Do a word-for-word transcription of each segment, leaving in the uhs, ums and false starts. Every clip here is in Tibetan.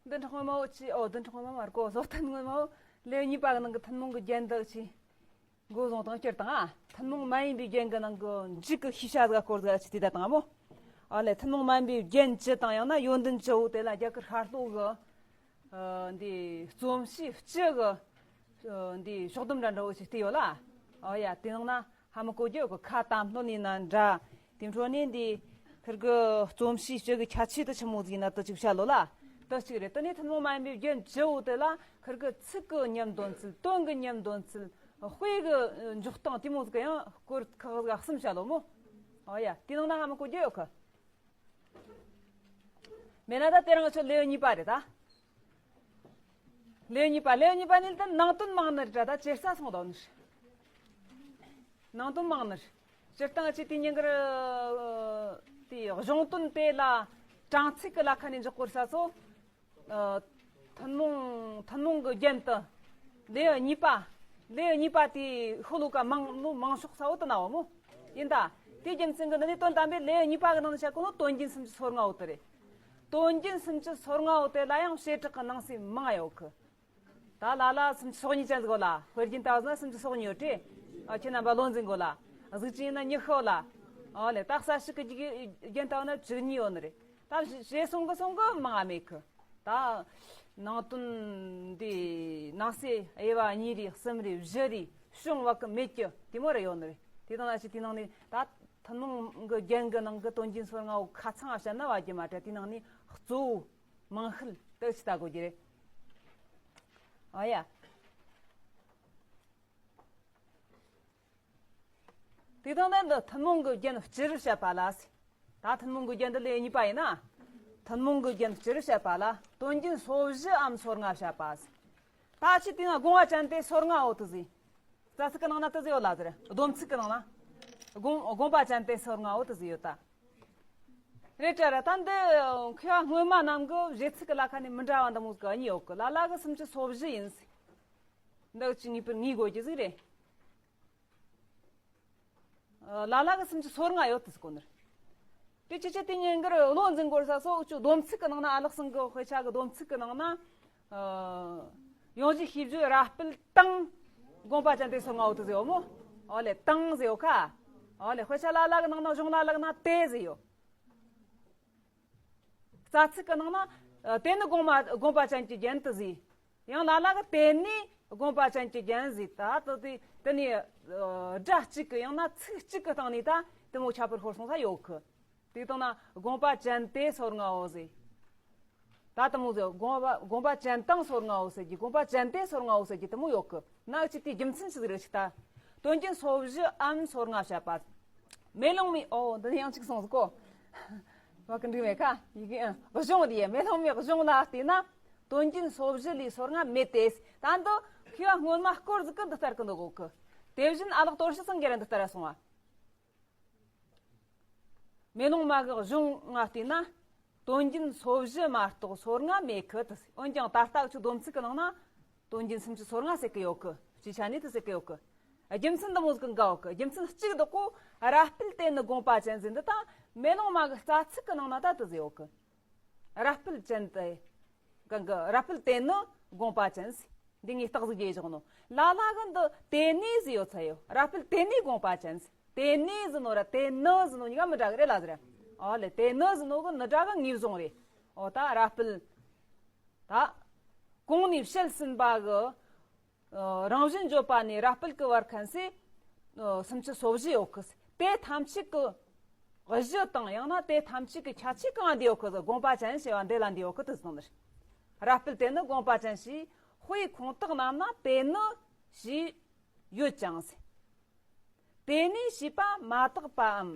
བདུན་ཕྲག་སྔོན་མ་བོ་ཆི། ཨོ། བདུན་ཕྲག་སྔོན་མ་མ་རེད་གོ། བཟོ་ཐུན་སྔོན་མ་བོ་ལེའུ་གཉིས་པ་གི་ནང་གི་ཐུན་མོང་གི་རྒྱན་འདི་ཆི། འགོ་བཟུང་དང་སྤྱིར་བཏང་ཨ། ཐུན་མོང་མ་ཡིན་པའི་རྒྱན་གྱི་ནང་གི་མཇུག་གི་ཤེས་བྱ་ཟིག་སྐོར་ཟིག་ཆི་དེ་ད་དང་མོ། ཨ་ལེ། ཐུན་མོང་མ་ཡིན་པའི་རྒྱན་བཅུ་དང་ཡང་ན་ཡོན་ཏན་བཅུ་བོ་དེ་ལ་རྒྱ་གར་ཤར་ལྷོ་གི་ཨ་འདི་རྩོམ་གཤིས་སྤྱི་གི་ཨ་འདི་ཕྱོགས་བསྡོམས་འདྲ་འདྲ་བོ་ཞིག་བལྟས་ཡོད་ལ། ཨོ་ཡ། དེ་ནང་ན་ཧ་མི་གོ་རྒྱུ་གི་ཁ་གཏམ་སྣོད་ནས་ན་འདྲ། དེ་འཕྲོ་ནས་འདི་ཁིར་གི་རྩོམ་གཤིས་སྤྱི་གི་ཁྱད་ཆོས་དེ་ཆི་མོ་ཟིག་ཡིན་ན་དེ་ཅིག་བཤད་ལོ་ལ། དེ་གཅིག་རེད། དེ་ནས་ཐུན་མོང་མ་ཡིན་པའི་རྒྱན་བཅུ་བོ་དེ་ལ་ཁིར་གི་ཚིག་གི་ཉམས་འདོན་ཚུལ། དོན་གི་ཉམས་འདོན་ཚུལ། དཔེ་གི་འཇོག་སྟངས་དེ་མོ་ཟིག་ཡང་སྐོར་ཁག་ཟིག་གསུམ་བཤད་ལོ་མོ། ཨོ་ཡ། དེ་ནང་ན་ཧ་མི་གོ་རྒྱུ་ཡོད་གི། མེད་ན་ད་དེ་རིང་ཁྱོད་ལེའུ་གཉིས་པ་རེད་ད། ལེའུ་གཉིས་པ། ལེའུ་གཉིས་པ་ནི་ད་ནང་དོན་མང་ནི་རེད་ད། ཇེ་རྩ་སོང་དོ་ནི། ནང་དོན་མང་ནི་རེད། སྤྱིར་བཏང་ཅི་དེ་ཉིན་གར་དེ་གཞུང་དོན་དེ་ལ་གྲངས་ཚིག་གི་ལ་ཁ་ནས་འཇོག་དགོས་ས་ཚོ། ཐུན་མོང་ཐུན་མོང་གི་རྒྱན་དུ་ལེའུ་གཉིས་པ། ལེའུ་གཉིས་པ་དེ་ཤོ་ལོ་ཀ་མང་ནོ་མང་ཤོས་ས་བོ་དེ་ན་བ་མོ། ཡིན་ད། དེ་རྒྱུ་མཚན་གྱི་འདི་ནས་དོན་དམ་པའི་ལེའུ་གཉིས་པ་གི་ནང་ནས་བཤད་གོ་ནོ་དོན་རྒྱན་སུམ་ཅུ་སོ་ལྔ་བོ་དེ་རེད། དོན་རྒྱན་སུམ་ཅུ་སོ་ལྔ་བོ་དེ་ལ་ཡང་བྱེ་བྲག་གི་ནང་གསེས་མང་ཡོད་གི། ད་ལ་ལ་སུམ་ཅུ་སོ་གཉིས་ཅན་ཟིག་གོ་ལ། དཔེ་རྒྱན་ལྟ་བ་ན་སུམ་ཅུ་སོ་གཉིས་ཡོད་དྲེ། ཨ། ཁྱེད་རྣམ་པ་བློ་འཛིན་གོ་ལ། གཟུགས་ཅན་ཡིན་ན་ཉི་ཤུ་ལ། ཨོ་ལེ། ད་གསལ་བྱེད་ཀྱི་རྒྱན་ལྟ་བ་ན་བཅུ་གཉིས་ཡོད་ནི་རེད། ད་བྱེ་བྱེ་སོང་གི་སོང་གི་མང་ང་མེད་གི། ད་ནང་དོན་འདི་ནང་གསེས་དབྱེ་བ་གཉིས་རེ་གསུམ་རེ་བཞི་རེ་བྱུང་བ་གི་མེད་ཀྱི་དེ་མོ་རེ་ཡོད་ནི་རེད། དེ་དང་ན་ཞིག་དེ་ནང་ནས་ད་ཐུན་མོང་གི་རྒྱན་གི་ནང་གི་དོན་རྒྱན་སོ་ལྔ་བོ་ཁ་ཚང་བ་བཤད་ན་བ་རྒྱུ་མ་དྲ། དེ་ནང་ནས་གཙོ་བོ་མང་ཤོས་དེ་ཅི་ལྟ་དགོས་རྒྱུ་རེད། ཨ་ཡ། དེ་དང་ལྡན་དུ་ཐུན་མོང་གི་རྒྱན་སྤྱིར་བཤད་པ་ལ་ཟེར། ད་ཐུན་མོང་གི་རྒྱན་འདི་ལེའུ་གཉིས་པ་ཡིན་ན། ཐུན་མོང་གི་རྒྱན་སྤྱིར་བཤད་པ་ལ་དོན་རྒྱན་སོ་བཞི་འམ་སོ་ལྔ་བཤད་པ་ཟེར། ད་ཅི་དེ་ན་དགོངས་པ་ཅན་ཏེ་སོ་ལྔ་བོ་དེ་ཟེར། རྩ་ཚིག་གི་ནང་ན་དེ་ཟེར་ཡོད་ལ་ཟེར། སྡོམ་ཚིག་གི་ནང་ན། དགོངས་དགོངས་པ་ཅན་ཏེ་སོ་ལྔ་བོ་དེ་ཟེར་ཡོད་ད། རེད་དྲ་ར། ད་འདི་མཁས་པ་སྔོན་མ་རྣམས་ཀྱི་བཞེད་ཚིག་གི་ལ་ཁ་ནས་མི་འདྲ་བ་འདི་མོ་ཟིག་གཉིས་ཡོད་གི། ལ་ལ་གི་སུམ་ཅུ་སོ་བཞི་ཡིན་ཟེར། འདི་ཅི་ངེས་པར་ངེས་དགོས་རྒྱུ་ཟིག་རེད། ལ་ལ་གི་སུམ་ཅུ་སོ་ལྔ་ཡོད་དེ་ཟེར་གོ་ནི་རེད། དེ་ཅི་ཅི་དེ་ཉིན་གར་བློ་འཛིན་དགོས་ས་སོ་ཅུ་སྡོམ་ཚིག་གི་ནང་ན། ཨ་ལགས་སང་གི་དཔེ་ཆ་གི་སྡོམ་ཚིག་གི་ནང་ན། ཡོངས་གཞི་ཤེས་བརྗོད་ར་སྤུལ་དང་དགོངས་པ་ཅན་ཏེ་སོ་ལྔ་བོ་དེ་ཟེར་ཡོད་མོ། ཨོ་ལེ། དང་ཟེར་ཡོད་ཁ། ཨོ་ལེ། དཔེ་ཆ་ལ་ལ་གི་ནང་ན་གཞུང་ལ་ལ་གི་ནང་ཏེ་ཟེར་ཡོད། རྩ་ཚིག་གི་ནང་ན། ཨ། དེ་ནི་དགོངས་མ་དགོངས་པ་ཅན་གྱི་རྒྱན་དུ་ཟེར། ཡང་ལ་ལ་གི་དེ་ནི་དགོངས་པ་ཅན་གྱི་རྒྱན་ཟེར། ད་དེ་དེ་དེ་ནི། ཨ། སྒྲ་གཅིག་གི་ཡང་ན་ཚིག་གཅིག་གི་སྟེང་ནས་ད་དེ་མོ་ཁྱད་པར་ཤོར་སོང་ས་ཡོད་གི། དེ་དང་ན་དགོངས་པ་ཅན་ཏེ་སོ་ལྔ་བོ་ཟེར། ད་དེ་མོ་ཟེར། དགོངས་པ་དགོངས་པ་ཅན་དང་སོ་ལྔ་བོ་ཟེར་གྱི། དགོངས་པ་ཅན་ཏེ་སོ་ལྔ་བོ་ཟེར་གྱི་དེ་མོ་ཡོད་གི། ན་ཅིག་དེའི་རྒྱུ་མཚན་ཅི་ཟིག་རེད་ཞིག་ད། དོན་རྒྱན་སོ་བཞི་འམ་སོ་ལྔ་བཤད་པ། མེ་ལོང་མའི། ཨོ། འདི་ནི་ཡང་གཅིག་སོང་ཟིག་གོ། བ་ཀི་འགྲིག་མེད་ཁ། ཡི་གེ། ཨ། གཞུང་དེ་མེ་ལོང་མའི་གཞུང་ལ་བལྟས་ན། དོན་རྒྱན་སོ་བཞི་ལས་སོ་ལྔ་མེད་དེ། ད་འདི་མཁས་པ་སྔོན་མ་སྐོར་ཟིག་གི་འདི་ལྟར་གི་འདུག་གོ་གི། དེ་བཞིན་ཨ་ལགས་དོར་ཞི་སང་གི་ར་འདི་ལྟར་སོང་བ། མེ་ལོང་མ་གི་གཞུང་ང་བལྟས་ན། དོན་རྒྱན་སོ་བཞི་མ་གཏོགས་སོ་ལྔ་མེད་གི་དེ། འོན་ཀྱང་ད་ལྟ་ཆུ་སྡོམ་ཚིག་གི་ནང་ན་དོན་རྒྱན་སུམ་ཅུ་སོ་ལྔ་ཟེར་གི་ཡོད་གི། སྤྱི་ཆ་ནས་དེ་ཟེར་གི་ཡོད་གི། རྒྱུ་མཚན་འདི་མོ་ཟིག་གི་འགའ་ཡོད་གི། རྒྱུ་མཚན་གཅིག་འདི་ཀོ། ར་སྤུལ་དེ་ནི་དགོངས་པ་ཅན་ཟེར་འདི་དང་། མེ་ལོང་མ་གི་རྩ་ཚིག་གི་ནང་ན་ད་དེ་ཟེར་ཡོད་གི། ར་སྤུལ་ཅན་ཏེ། གང་གི་ར་སྤུལ་དེ་ནི་དགོངས་པ་ཅན་ཟེར། འདི་ངས་རྟགས་ཟིག་རྒྱས་བཞག་ནོ། ལ་ལ་གི་འདི་དེ་ནི་ཟེར་ཡོད་ཚ་ཡོད། ར་སྤུལ་དེ་ནི་དགོངས་པ་ཅན་ཟེར། དེ་ནི་ཟེར་ནོ་ར་དེ་ནི་ཟེར་ནོ་གཉིས་ཀ་མི་འདྲ་གི་རེད་ལ་ཟེར། ཨོ་ལེ། དེ་ནི་ཟེར་ནོ་གི་ནི་སྒྲ་གི་ངེས་བཟུང་རེད། ཨོ་ད་ར་སྤུལ། ད་གོང་ནས་བཤད་ཟིན་པ་གི། ཨ། རང་བཞིན་བརྗོད་པ་ནས་ར་སྤུལ་གི་བར་ཁན་སི། ཨ། སུམ་ཅུ་སོ་བཞི་ཡོད་གི། དེ་ཐམས་ཅད་གི་གཞི་དང་ཡང་ན་དེ་ཐམས་ཅད་གི་ཁྱད་ཆོས་གང་འདི་ཡོད་གི། དགོངས་པ་ཅན་ཞེས་པ་འདི་ལ་འདི་ཡོད་གི་དེ་ཟེར་ནི། ར་སྤུལ་དེ་ནི་དགོངས་པ་ཅན་ཞེས་དཔེའི་ཁུངས་དག་རྣམས་ན་དེ་ནི་ཞེས་ཡོད་ཀྱང་ཟེར། དེ་ནི་ཞེས་པ་མ་དག་པའམ་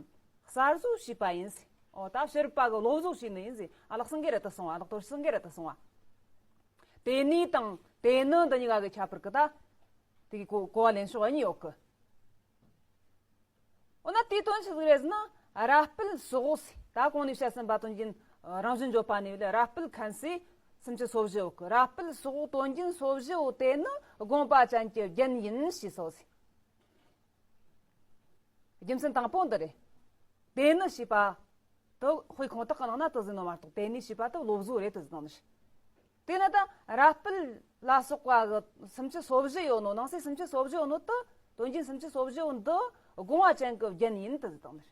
གསར་བཟོ་བྱས་པ་ཡིན་ཟེར། ཨོ་ད་ཕྱི་རབས་པ་གི་བློ་བཟོ་བྱས་ནི་ཡིན་ཟེར། ཨ་ལགས་སང་གི་རེད་དུ་སོང་བ། ཨ་ལགས་དོར་ཞི་སང་གི་རེད་དུ་སོང་བ། དེ་ནི་དང་དེ་ནི་འདི་གཉིས་ཀ་གི་ཁྱད་པར་གི་ད། དེ་གི་གོ་གོ་བ་ལེན་ཕྱོགས་གཉིས་ཡོད་གི། འོ་ན་དེའི་དོན་ཆི་ཟིག་རེད་ཟེར་ན། ར་སྤུལ་སོགས་ཟེར། ད་གོང་ནས་བཤད་ཟིན་པ་དོན་རྒྱན་རང་བཞིན་བརྗོད་པ་ནས་ལས་ར་སྤུལ་ཁན་སི་སུམ་ཅུ་སོ་བཞི་ཡོད་གི། ར་སྤུལ་སོགས་དོན་རྒྱན་སོ་བཞི་བོ་དེ་ནི་དགོངས་པ་ཅན་གྱི་རྒྱན་ཡིན་ཞེས་སོ་ཟེར། རྒྱུ་མཚན་དང་པོ་འདི་རེད། དེ་ནི་ཞེས་པ་དེ་དཔེ་ཁུངས་དག་གི་ནང་ན་དེ་ཟེར་ནོ་མ་གཏོགས། དེ་ནི་ཞེས་པ་དེ་བློ་བཟོ་རེད་དེ་ཟེར་ནོ་ནི། དེས་ན་ད་རབ་སྤེལ་ལ་སོགས་པ་གི་སུམ་ཅུ་སོ་བཞི་ཡོད་ནོ། ནང་གསེས་སུམ་ཅུ་སོ་བཞི་ཡོད་ནོ་དུ། དོན་རྒྱན་སུམ་ཅུ་སོ་བཞི་ཡོད་འདི་དགོངས་པ་ཅན་གྱི་རྒྱན་ཡིན་དུ་ཟེར་དང་ནི།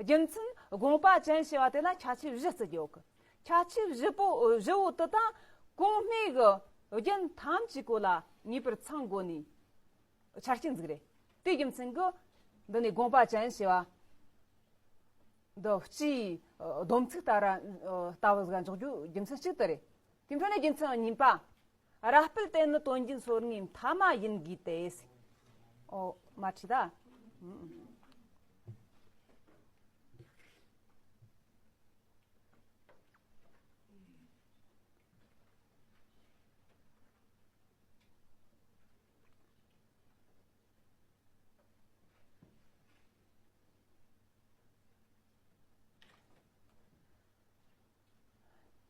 རྒྱུ་མཚན་དགོངས་པ་ཅན་ཞེས་པ་དེ་ལ་ཁྱད་ཆོས་བཞི་བརྩི་རྒྱུ་ཡོད་གི། ཁྱད་ཆོས་བཞི་པོ་བཞི་བོ་དུ་དང་གོང་སྨྲས་གི་རྒྱན་ཐམས་ཅད་གོ་ལ་ངེས་པར་ཚང་དགོས་ནི། ཆ་རྐྱེན་ཟིག་རེད། དེའི་རྒྱུ་མཚན་གྱིས་འདི་ནས་དགོངས་པ་ཅན་ཞེས་པ་འདི་སྤྱིའི་སྡོམ་ཚིག་ལྟ་ར་ལྟ་བུ་ཟིག་འཇོག་རྒྱུ་རྒྱུ་མཚན་གཅིག་དེ་རེད། དེ་འཕྲོ་ནས་རྒྱུ་མཚན་གཉིས་པ། རབ་སྤེལ་དེ་ནི་དོན་རྒྱན་སོ་ལྔའི་མཐའ་མ་ཡིན་དགོས་ཏེ། ཨོ་མ་བྲིས་ད།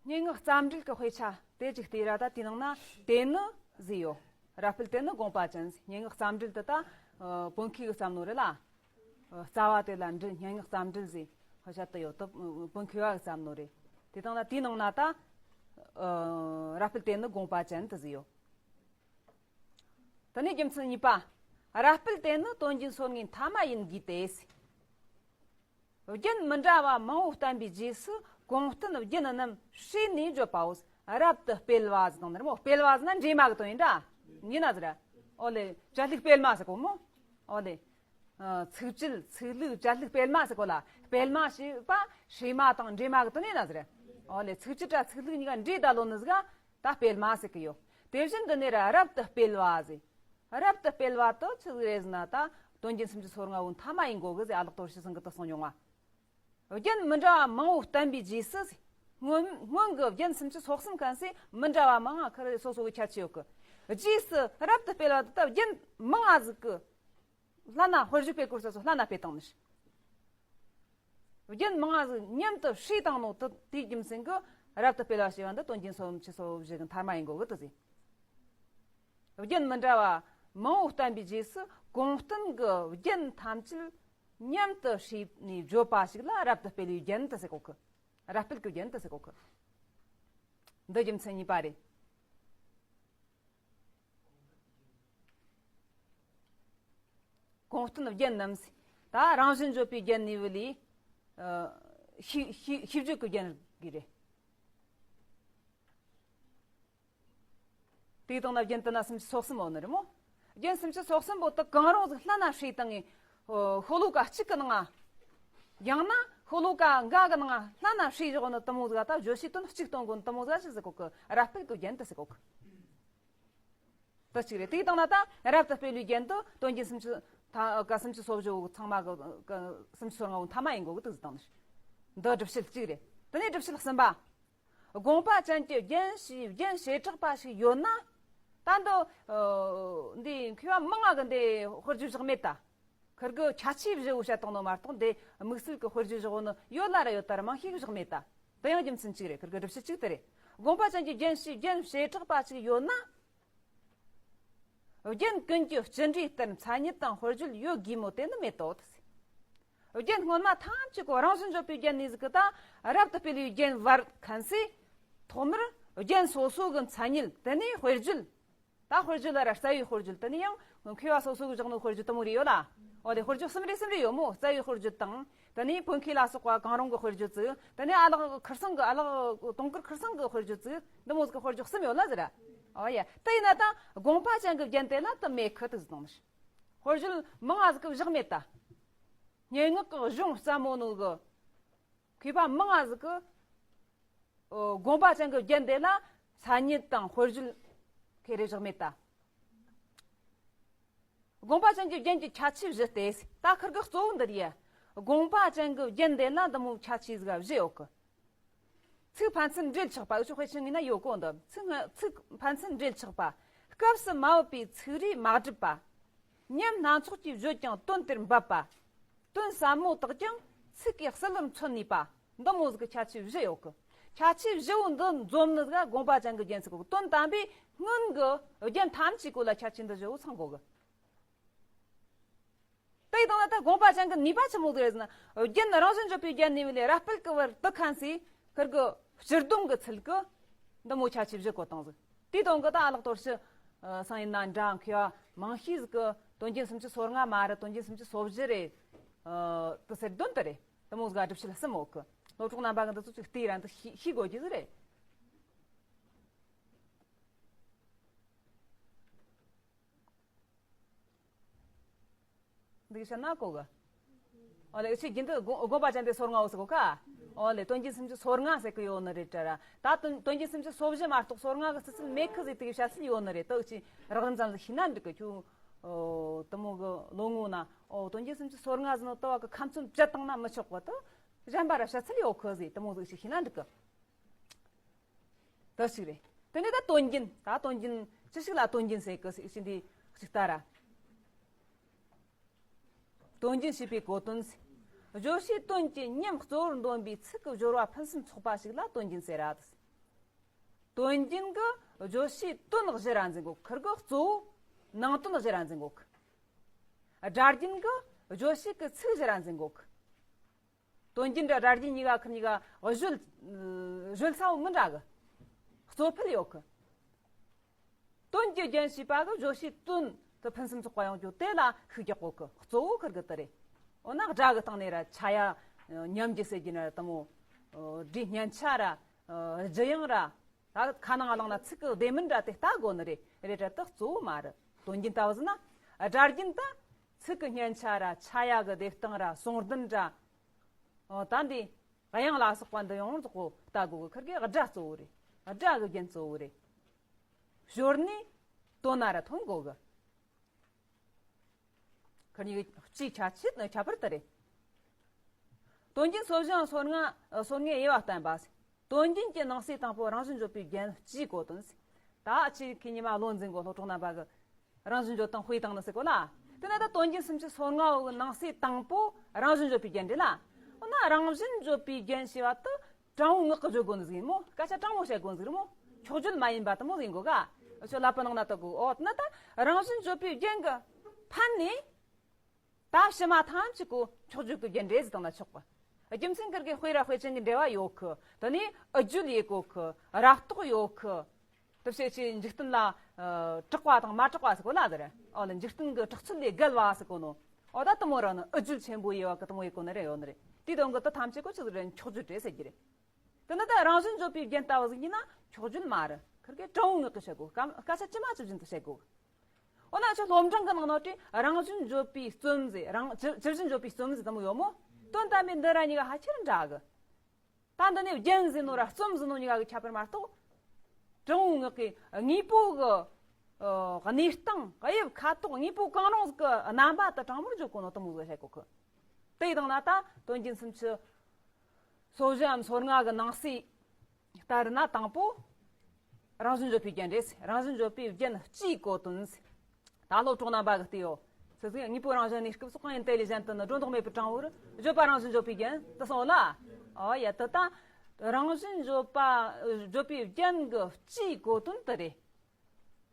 སྙན་ངག་རྩ་འགྲེལ་གྱི་དཔེ་ཆ་དེ་ཅིག་བལྟས་ར་ད། དེའི་ནང་ན་དེ་ནི་ཟེར་ཡོད། རབ་སྤེལ་དེ་ནི་དགོངས་པ་ཅན་ཟེར། སྙན་ངག་རྩ་འགྲེལ་དུ་ད་ཨ་བོད་མཁས་གིས་བརྩམས་ནོ་རེད་ལ། ཨ་རྩ་བ་དེ་ལ་འགྲེལ། སྙན་ངག་རྩ་འགྲེལ་ཟེར་ཧ་ཤ་དུ་ཡོད་དུ། བོད་མཁས་པ་གིས་བརྩམས་ནོ་རེད། དེ་དང་ན་དེའི་ནང་ན་ད་ཨ་རབ་སྤེལ་དེ་ནི་དགོངས་པ་ཅན་དུ་ཟེར་ཡོད། དེ་ནས་རྒྱུ་མཚན་གཉིས་པ། རབ་སྤེལ་དེ་ནི་དོན་རྒྱན་སོ་ལྔའི་མཐའ་མ་ཡིན་དགོས་ཏེ། རྒྱན་མི་འདྲ་བ་མང་བོ་བསྟན་པའི་རྗེས་སུ་གོང་བསྟན་རྒྱན་རྣམས་བསྲེས་ནས་བརྗོད་པའོ། རབ་ཏུ་སྤེལ་བ་ཟེར་དང་ནི་རེད་མོ། སྤེལ་བ་ཟེར་ན་འདྲེས་མ་གི་དོན་ཡིན་ད། ཡིན་ན་ཟེར། ཨོ་ལེ། བཅད་ལྷུག་སྤེལ་མ་ཟེར་གོ་མོ། ཨོ་ལེ། ཨ་ཚིགས་བཅད་ཚིག་ལྷུག་བཅད་ལྷུག་སྤེལ་མ་ཟེར་གོ་ལ། སྤེལ་མ་ཞེས་པ་བསྲེས་མ་དང་འདྲེས་མ་གི་དོན་ཡིན་ན་ཟེར། ཨོ་ལེ། ཚིགས་བཅད་ར་ཚིག་ལྷུག་གཉིས་ཀ་འདྲེས་ད་ལོ་ནི་ཟིག་ག་ད་སྤེལ་མ་ཟེར་གི་ཡོད། དེ་བཞིན་དུ་ནི་ར་རབ་ཏུ་སྤེལ་བ་ཟེར། རབ་ཏུ་སྤེལ་བ་དུ་ཆི་ཟིག་རེད་ཟེར་ན་ད་དོན་རྒྱན་སུམ་ཅུ་སོ་ལྔ་བོ་མཐའ་མ་ཡིན་དགོས་གི་ཟེར། ཨ་ལགས་དོར་ཞི་ཚང་གི་དུ་གསུངས་མྱོང་བ། རྒྱན་མི་འདྲ་བ་མང་བོ་བསྟན་པའི་རྗེས་སུ། སྔོན་སྔོན་གྱི་རྒྱན་སུམ་ཅུ་སོ་གསུམ་གན་སེ་མི་འདྲ་བ་མང་ང་ཁར་སོ་སོ་གི་ཁྱད་ཆོས་ཡོད་གི། རྗེས་སུ་རབ་ཏུ་སྤེལ་བ་དུ་ད་རྒྱན་མང་ང་ཟིག་གི་ལྷན་ན་དཔེར་བརྗོད་སྤེལ་སྐོར་སོ་སོ་ལྷན་ན་སྤེལ་བཏང་ནི། རྒྱན་མང་ང་ཟིག་མཉམ་དུ་བསྲེས་བཏང་ནོ་དུ་དེའི་རྒྱུ་མཚན་གྱིས་རབ་ཏུ་སྤེལ་བ་ཞེས་པ་འདི་དོན་རྒྱན་སུམ་ཅུ་སོ་བཞི་གི་མཐའ་མ་ཡིན་དགོས་གི་དུ་ཟེར། རྒྱན་མི་འདྲ་བ་མང་བོ་བསྟན་པའི་རྗེས་སུ་གོང་བསྟན་གྱི་རྒྱན་ཐམས་ཅད་མཉམ་དུ་བསྲེས་ནས་བརྗོད་པ་ཞིག་ལ་རབ་ཏུ་སྤེལ་བའི་རྒྱན་དུ་ཟེར་གོ་གི། རབ་སྤེལ་གྱི་རྒྱན་དུ་ཟེར་གོ་གི། འདི་རྒྱུ་མཚན་གཉིས་པ་རེད། གོང་བསྟན་རྒྱན་རྣམས་ད་རང་བཞིན་བརྗོད་པའི་རྒྱན་ནུས་པ་ལས་ཨ་ཤེས་ཤེས་ཤེས་བརྗོད་ཀྱི་རྒྱན་གྱི་རེད། དེའི་སྟེང་ན་རྒྱན་དུ་ན་སུམ་ཅུ་སོ་གསུམ་ཡོད་ནི་རེད་མོ། རྒྱན་སུམ་ཅུ་སོ་གསུམ་པོ་དུ་གང་རུང་ཟིག་ལྷན་ན་བསྲེས་བཏང་ངས། ཨོ་ཤོ་ལོ་ཀ་གཅིག་གི་ནང་ང་། ཡང་ན་ཤོ་ལོ་ཀ་འགའ་གི་ནང་ང་ལྷན་ན་བསྲེས་བཞག་ནི་དུ་མོ་ཟིག་ད་བརྗོད་བྱའི་དོན་གཅིག་སྟོན་དགོས་ནི་དུ་མོ་ཟིག་ཅི་ཟེར་གོ་གི། རབ་སྤེལ་གྱི་རྒྱན་དུ་ཟེར་གོ་གི། དུ་གཅིག་རེད། དེའི་སྟེང་ན་ད་རབ་ཏུ་སྤེལ་བའི་རྒྱན་དུ་དོན་རྒྱན་སུམ་ཅུ་ཐ་ཀ་སུམ་ཅུ་སོ་བཞི་བོ་ཚང་མ་གི་ཀ་སུམ་ཅུ་སོ་ལྔ་བོ་མཐའ་མ་ཡིན་དགོས་གི་དུ་ཟིག་བཏང་ནི། འདི་སྒྲུབ་བྱེད་གཅིག་རེད། དེ་ནས་སྒྲུབ་བྱེད་གསུམ་པ། དགོངས་པ་ཅན་གྱི་རྒྱན་ཞེས་རྒྱན་བྱེ་བྲག་པ་ཞིག་ཡོད་ན། ད་འདི་ཨ་འདི་མཁས་པ་མང་ང་གི་འདི་དཔེར་བརྗོད་བཞག་མེད་ད། ཁིར་གི་ཁྱད་ཆོས་བཞི་བོ་བཤད་བཏང་ནོ་མ་གཏོགས་འདི་དམིགས་བསལ་གྱི་དཔེར་བརྗོད་བཞག་ནི་ཡོད་ལ་ར་ཡོད་ད་ར་མང་ཤོས་བཞག་མེད་ད། དེ་ཡང་རྒྱུ་མཚན་གཅིག་རེད། ཁིར་གི་སྒྲུབ་བྱེད་གཅིག་དེ་རེད། དགོངས་པ་ཅན་གྱི་རྒྱན་ཞེས་རྒྱན་བྱེ་བྲག་པ་ཞིག་ཡོད་ན། རྒྱན་ཀུན་གྱི་སྤྱི་འགྲོས་ལྟར་མཚན་ཉིད་དང་དཔེར་བརྗོད་ཡོད་དགོས་མོད་དེ་ནི་མེད་དོ། རྒྱན་སྔོན་མ་ཐམས་ཅད་ཀོ་རང་བཞིན་བརྗོད་པའི་རྒྱན་ནི་ཟིག་གི་ད་རབ་ཏུ་སྤེལ་བའི་རྒྱན་བར་ཁན་སི། ཐོག་མར་རྒྱན་སོ་སོ་གི་མཚན་ཉིད་དེ་ནས་དཔེར་བརྗོད། ད་དཔེར་བརྗོད་ལ་ར་རྩ་བའི་དཔེར་བརྗོད་དེ་ནས་ཡང་མཁས་པ་སོ་སོ་གི་བཞག་ནོ་དཔེར་བརྗོད་དུ་མོ་རེ་ཡོད་ལ། འོ་དེ་དཔེར་བརྗོད་གསུམ་རེ་གསུམ་རེ་ཡོད་མོ། རྩ་བའི་དཔེར་བརྗོད་དང་། དེ་ནས་བོད་མཁས་ལ་སོགས་པ་གང་རུང་གི་དཔེར་བརྗོད་ཅིག་དེ་ནས་ཨ་ལགས་ཁིར་སང་གི་ཨ་ལགས་དུང་དཀར་ཁིར་སང་གི་དཔེར་བརྗོད་ཅིག་འདི་མོ་ཟིག་གི་དཔེར་བརྗོད་གསུམ་ཡོད་ལ་ཟེར། ཨོ་ཡ། དེ་ཡིན་ན་ད་དགོངས་པ་ཅན་གྱི་རྒྱན་དེ་ལ་དུ་མེད་ཁི་དུ་ཟིག་དང་ནི། དཔེར་བརྗོད་མང་ང་ཟིག་གི་བཞག་མེད་ད། སྙན་ངག་གི་གཞུང་ཙམ་མོ་ནོ་གི། མཁས་པ་མང་ང་ཟིག་གི། ཨོ་དགོངས་པ་ཅན་གྱི་རྒྱན་དེ་ལ་མཚན་ཉིད་དང་དཔེར་བརྗོད་ཁེ་རེ་བཞག་མེད་ད། དགོངས་པ་ཅན་གྱི་རྒྱན་གྱི་ཁྱད་ཆོས་བཞི་སྟེ། ད་ཁིར་གི་གཙོ་བོ་འདི་རེད། དགོངས་པ་ཅན་གྱི་རྒྱན་དེ་ལ་འདི་མོ་ཁྱད་ཆོས་ཟིག་བཞི་ཡོད་གི། ཚིག་ཕན་ཚུན་འབྲེལ་ཆགས་པ། འུ་ཆོ་དཔེ་ཆ་ངོས་ན་ཡོད་གོ་འདི། ཚིག་ཚིག་ཕན་ཚུན་འབྲེལ་ཆགས་པ། སྐབས་སུ་མ་བབ་པའི་ཚིག་རིས་མ་གྲུབ་པ། ཉམས་སྣ་ཚོགས་ཀྱིས་བརྗོད་ཀྱང་དོན་དེར་འབབ་པ། དོན་ཟབ་མོ་དག་ཀྱང་ཚིག་གིས་ཟིན་ལེར་མཚོན་ནུས་པ། འདི་མོ་ཟིག་གི་ཁྱད་ཆོས་བཞི་ཡོད་གི། ཁྱད་ཆོས་བཞི་བོ་འདི་འཛོམས་ནི་ཟིག་དགོངས་པ་ཅན་གྱི་རྒྱན་ཟེར་གོ་གི། དོན་དམ་པའི་སྔོན་གྱི་རྒྱན་ཐམས་ཅད་གོ་ལ་ཁྱད་ཆོས་འདི་བཞི་བོ་ཚང་དགོས་གི། དེ་ཡི་སྟེང་ན་ད་དགོངས་པ་ཅན་གྱི་ནུས་པ་ཆི་མོ་ཟིག་རེད་ཟེར་ན། རྒྱན་རང་བཞིན་བརྗོད་པའི་རྒྱན་ནུས་པ་ལས་རབ་སྤེལ་གྱི་བར་དུ་ཁན་སི་ཁིར་གི་སྤྱིར་སྡོམ་གྱི་ཚུལ་གྱིས། འདི་མོ་ཁྱད་ཆོས་བཞི་གོ་སྟངས་ཟིག་དེའི་དོན་གི་ད་ཨ་ལགས་དོར་ཞི་སང་ཡིན་ན་འདྲ་མཁས་པ་མང་ཤས་ཟིག་གི་དོན་རྒྱན་སུམ་ཅུ་སོ་ལྔ་མ་རེད། དོན་རྒྱན་སུམ་ཅུ་སོ་བཞི་རེད། དེ་ཟེར་དོན་དེ་རེད། དེ་མོ་ཟིག་ག་སྒྲུབ་བྱེད་གསུམ་ཡོད་གི་སློབ་གྲོགས་རྣམ་པ་གི་འདི་ཚོ་ཅིག་བལྟས་ར་འདི་ཤེས་ཤེས་དགོས་རྒྱུ་ཟིག་རེད། འདི་བཤད་ན་གོ་གི་ཨོ་ལེ། ཨུ་ཆོས་རྒྱུན་དུ་དགོངས་པ་ཅན་དེ་སོ་ལྔ་ཡོད་ཟེར་གོ་ཁ་ཨོ་ལེ། དོན་རྒྱན་སུམ་ཅུ་སོ་ལྔ་ཟེར་གི་ཡོད་ནི་རེད་དྲ་ར། ད་དོན་དོན་རྒྱན་སུམ་ཅུ་སོ་བཞི་མ་གཏོགས་སོ་ལྔ་གི་རྩི་ཚུལ་མེད་གི་ཟེར་དེ་གི་བཤད་ཚུལ་ཡོད་ནི་རེད། ད་ཨུ་ཆོས་རགས་རིམ་ཙམ་ཟིག་ཤེས་ན་འགྲིག་གི་ཁྱོད་དེ་མོ་གི་ལོ་ངོ་ན་ཨོ་དོན་རྒྱན་སུམ་ཅུ་སོ་ལྔ་ཟེར་ནོ་ལྟ་བ་གི་ཁ་མཚོན་བཅད་བཏང་ན་མི་ཆོག་གི་ད་གཞན་པ་ར་བཤད་ཚུལ་ཡོད་གི་ཟེར་དེ་མོ་ཟིག་ཤེས་ན་འགྲིག་གི་དེ་ཞིག་རེད། དེ་ནས་ད་དོན་རྒྱན། ད་དོན་རྒྱན་ཅི་ཞིག་ལ་དོན་རྒྱན་ཟེར་གི་ཟེར་ཞིག་འདི་ཞིག་ལྟ་ར། དོན་རྒྱན་ཞེས་པའི་གོ་དོན་ཟེར། བརྗོད་བྱའི་དོན་གྱི་ཉམས་གཙོ་བོར་འདོན་པའི་ཚིག་གི་སྦྱོར་བ་ཕུན་སུམ་ཚོགས་པ་ཞིག་ལ་དོན་རྒྱན་ཟེར་ར། དོན་རྒྱན་གྱི་བརྗོད་བྱའི་དོན་གཞི་ར་འཛིན་གོ་ཁིར་གི་གཙོ་བོ་ནང་དོན་གཞི་ར་འཛིན་གོ་གི་སྒྲ་རྒྱན་གྱི་བརྗོད་བྱེད་ཀྱི་ཚིག་གཞི་ར་འཛིན་གོ་གི་དོན་རྒྱན་དང་སྒྲ་རྒྱན་གཉིས་ཀ་ཁིར་གཉིས་ཀ་བརྗོད་བརྗོད་ས་བོ་མི་འདྲ་གི་གཙོ་ཕལ་ཡོད་གི་དོན་གྱི་རྒྱན་ཞེས་པ་གི་བརྗོད་བྱའི་དོན་དུ་ཕུན་སུམ་ཚོགས་པ་ཡོང་རྒྱུ་དེ་ལ་ཤུགས་རྒྱག་གོ་གི་གཙོ་བོ་ཁིར་གི་དེ་རེད། འོ་ན་སྒྲ་གི་སྟེང་ནས་ར་ཆ་ཡ་ཉམས་ཀྱི་ཟེར་རྒྱུ་ན་ར་དེ་མོ་སྒྲའི་སྙན་ཆ་ར་ལྗིད་དབྱངས་ར་ད་ཁ་ནང་བླངས་ན་ཚིག་གི་ལྡེ་མིག་འདྲ་དེ་ལྟ་དགོས་ནི་རེད། རེད་དྲ་དེ་གཙོ་བོ་མ་རེད། དོན་རྒྱན་ལྟ་བུ་ཟིན་ན་སྒྲ་རྒྱན་ད་ཚིག་གི་སྙན་ཆ་ར་ཆ་ཡ་གི་ལྡེ་སྟངས་ར་ཟུང་ལྡན་ར་ཨོ་ད་འདི་དབྱངས་ལ་སོགས་པ་འདི་ཡོངས་རྫོགས་པོ་ལྟ་དགོས་གི་ཁིར་གི་སྒྲ་གཙོ་བོ་རེད། སྒྲ་གི་རྒྱན་གཙོ་བོ་རེད། ཞོར་ནས་དོན་ན་ར་ཐོན་དགོས་གི་ཁིར་གཉིས་ཀྱི་སྤྱིའི་ཁྱད་ཆོས་ནི་ཁྱད་པར་དེ་རེད། དོན་རྒྱན་སོ་བཞི་སོ་ལྔ་སོ་ལྔའི་དབྱེ་བ་བསྟན་པ། དོན་རྒྱན་གྱི་ནང་གསེས་དང་པོ་རང་བཞིན་བརྗོད་པའི་རྒྱན་སྤྱིའི་གོ་དོན། ད་ཁྱེད་ཀྱིས་ཉི་མ་བློ་འཛིན་གོ་སློབ་གྲོགས་རྣམ་པ་གི་རང་བཞིན་བརྗོད་དང་དཔེ་བཏང་ནི་ཟེར་གོ་ལ། དེ་ནས་ད་དོན་རྒྱན་སུམ་ཅུ་སོ་ལྔ་བོ་གི་ནང་གསེས་དང་པོ་རང་བཞིན་བརྗོད་པའི་རྒྱན་རེད་ལ། འོ་ན་རང་བཞིན་བརྗོད་པའི་རྒྱན་ཞེས་པ་དེ་དྲང་བོ་ངག་གི་བརྗོད་དགོས་ནི་ཟིག་ཡིན་མོ། སྐད་ཆ་དྲང་བོ་བཤད་དགོས་ནི་ཟིག་རེད་མོ། འཁྱོག་བརྗོད་མ་ཡིན་པ་དེ་མོ་ཟིག་ཡིན་དགོས་ག་ཁྱོད་ལབ་པ་ནང་ན་ལྟ་དགོས། འོ་དེ་ན་ད་རང་བཞིན་བརྗོད་པའི་རྒྱན་གི་ཕན་ནི། ད་ཕྱི་མ་ཐམས་ཅད་གོ་འཁྱོག་བརྗོད་ཀྱི་རྒྱན་འགྲེལ་ཟིག་དང་ལ་ཆོག་པ། རྒྱུ་མཚན་ཁིར་གི་དཔེ་ར་དཔེ་ཅན་གྱི་འབྲེལ་བ་ཡོད་གི་དེ་ནས་འུ་བརྗོད་ཡེ་གོ་གི་རབ་རྟོག་ཡོད་གི་དེ་བྱས་ཀྱི་འཇིག་རྟེན་ལ་ཨ་གྲགས་པ་དང་མ་གྲགས་པ་ཟེར་གོ་ལ་ཟེར། ཨོ་ལ་འཇིག་རྟེན་གྱི་གྲགས་ཚུལ་ལས་བརྒལ་བ་ཟེར་གོ་ནོ། ཨོ་ད་དེ་མོ་ར་ནི་འུ་བརྗོད་ཆེན་པོ་ཡེ་བ་གི་དེ་མོ་ཡེ་གོ་ནི་རེ་ཡོད་ནི་རེད། དེའི་དོན་གི་དེ་ཐམས་ཅད་གོ་ཆི་ཟིག་རེད། འཁྱོག་བརྗོད་རེད་ཟེར་གྱི་རེད། དེ་ནི་ད་རང་བཞིན་བརྗོད་པའི་རྒྱན་ལྟ་བུ་ཟིག་ཡིན་ན་འཁྱོག་བརྗོད་མ་རེད། ཁིར་གི་དྲང་བོ་ངག་གི་བཤད་དགོས། སྐམ་སྐད་ཆ་ཇི་མ་ཇི་བཞིན་དུ་བཤད་དགོས། འོ་ན་ཁྱོད་སློབ་འབྲིང་གི་ནང་ནོ་དེ་རང་བཞིན་བརྗོད་པའི་རྩོམ་ཟེར་རང་ཇི་ཇི་བཞིན་བརྗོད་པའི་རྩོམ་ཟེར་དེ་མོ་ཡོད་མོ། དོན་དམ་པའི་འདི་ར་གཉིས་ཀ་ཧ་ཅང་འདྲ་གི་ད་འདི་ནས་རྒྱན་ཟེར་ནོ་ར་རྩོམ་ཟེར་ནོ་གཉིས་ཀ་གི་ཁྱད་པར་མ་གཏོགས། དྲང་བོ་ངག་གི་དངོས་པོ་གི་ཨ་གནས་སྟངས་དབྱིབས་ཁ་དོག་དངོས་པོ་གང་རུང་ཟིག་གི་རྣམ་པ་དེ་དྲང་མོར་བརྗོད་གོ་ནོ་དེ་མོ་ཟིག་བཤད་གོ་གི་དེ་ཡི་དང་ན་ད་དོན་རྒྱན་སུམ་ཅུ་སོ་བཞིའམ་སོ་ལྔ་གི་ནང་གསེས་ལྟར་ན་དང་པོ་རང་བཞིན་བརྗོད་པའི་རྒྱན་རེད། རང་བཞིན་བརྗོད་པའི་རྒྱན་སྤྱིའི་གོ་དོན། ད་སློབ་གྲོགས་རྣམ་པ་གི་བལྟས་ཡོད། སོ་སོའི་དངོས་པོ་རང་བཞིན་གནས་སྐབས་སུ་གང་ཡིན་དེ་ལས་གཞན་དུ་ནི་སྒྲོ་འདོགས་མེད་པར་དྲང་བོར་བརྗོད་པ་རང་བཞིན་བརྗོད་པའི་རྒྱན་དུ་སོང་ལ། ཨོ་ཡ་དེ་ད་རང་བཞིན་བརྗོད་པ་བརྗོད་པའི་རྒྱན་གྱི་སྤྱིའི་གོ་དོན་དེ་རེད།